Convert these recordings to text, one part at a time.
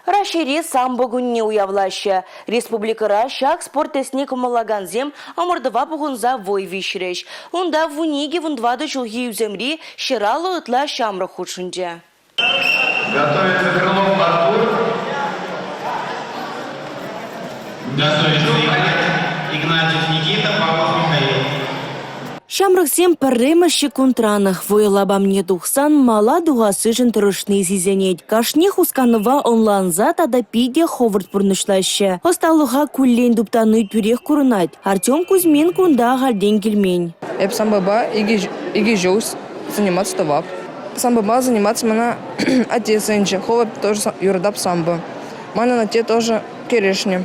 Раҫҫейре самбо кунне уявлаҫҫӗ. Республикӑра ҫак спорт тӗсне кӑмӑллакансем ӑмӑртӑва пухӑнса вӑй виҫрӗҫ. Унта 12-14 ҫулхи ӳсӗмри 150 ытла ҫамрӑк хутшӑнчӗ. Готовится Крылов Артур. Готовится Игнатьев Никита, Павлов Михаил. Ҫамрӑксем пӗрремӗш ҫеккунтранах вӑйӑ лапамне тухсан мала тухассишӗн тӑрӑшни сисӗнет. Кашни хусканӑва ӑнланса тата питӗ хӑвӑрт пурнӑҫлаҫҫӗ. Ӑсталӑха куллен туптани тӳрех курӑнать. Артем Кузьмин кунта ахальтен килмен. Эп самбопа икӗ ҫул заниматься тӑвап. Самбопа заниматься мана атте сӗнчӗ. Хӑвӑрт тоже юратап самбо. Манӑн атте тоже кӗрешнӗ.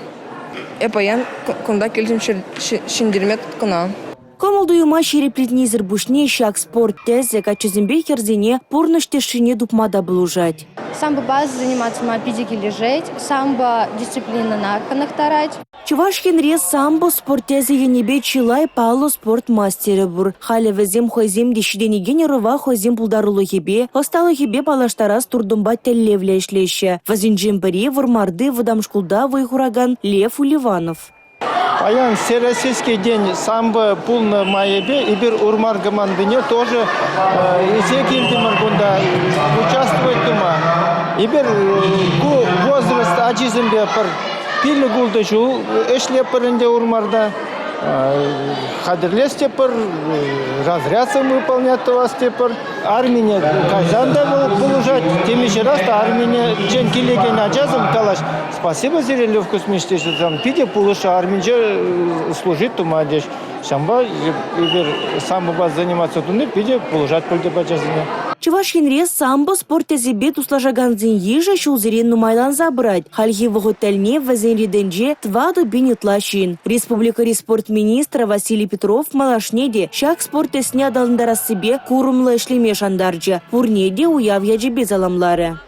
Эп паян кунта килтӗм ҫӗнтерме кӑна. Кӑмӑл-туйӑма ҫирӗплетнисӗр пуҫне ҫак спорт тӗсӗ каччӑсемпе хӗрсене пурнӑҫ тӗшшине тупма та пулӑшать. Самбопа заниматься ма питӗ килӗшет. Самбо дисциплинӑна хӑнӑхтарать. Чӑваш Енре самбо спорт тӗсӗ енӗпе чылай паллӑ спорт мастерӗ пур. Халӗ вӗсем хӑйсем те ҫитӗнекен ӑрӑва хӑйсен пултарулӑхӗпе, ӑсталӑхӗпе паллаштарас туртӑмпа тӗллевлӗ ӗҫлеҫҫӗ. Вӗсенчен пӗри Вӑрмарти вӑтам шкулта вӑй хуракан Лев Уливанов. Паян Всероссийский день самбо пулнӑ майӗпе эпир Урмар командине тоже илсе килтӗмӗр кунта участвовать тума. Эпир ку возраст ачисемпе пӗр пилӗк-ултӑ ҫул ӗҫлетпӗр ӗнтӗ Урмарта. Хатӗрлес те пӗр, разрядсем выполнять тӑвас те пӗр. Армине кайсан та вӑл пулӑшать. Темиҫе раз та арминчен килекен ачасем калаҫ, спасибо сире, Лев Кузьмич, теҫҫӗ, там питӗ пулӑшрӗ, арминче служить тума теҫ. Ҫавӑнпа эпир самбопа заниматься туни питӗ пулӑшать пуль теп ачасене. Чӑваш Енре самбо спорт тӗсӗпе туслашакансен йышӗ ҫулсерен нумайланса пырать. Хальхи вӑхӑт тӗлне вӗсен ретӗнче 4000 ытла ҫын. Республикӑри спорт министрӗ Василий Петров малашне те ҫак спорт тӗсне аталантарассипе курӑмлӑ ӗҫлеме шантарчӗ, пурне те уяв ячӗпе саламларӗ.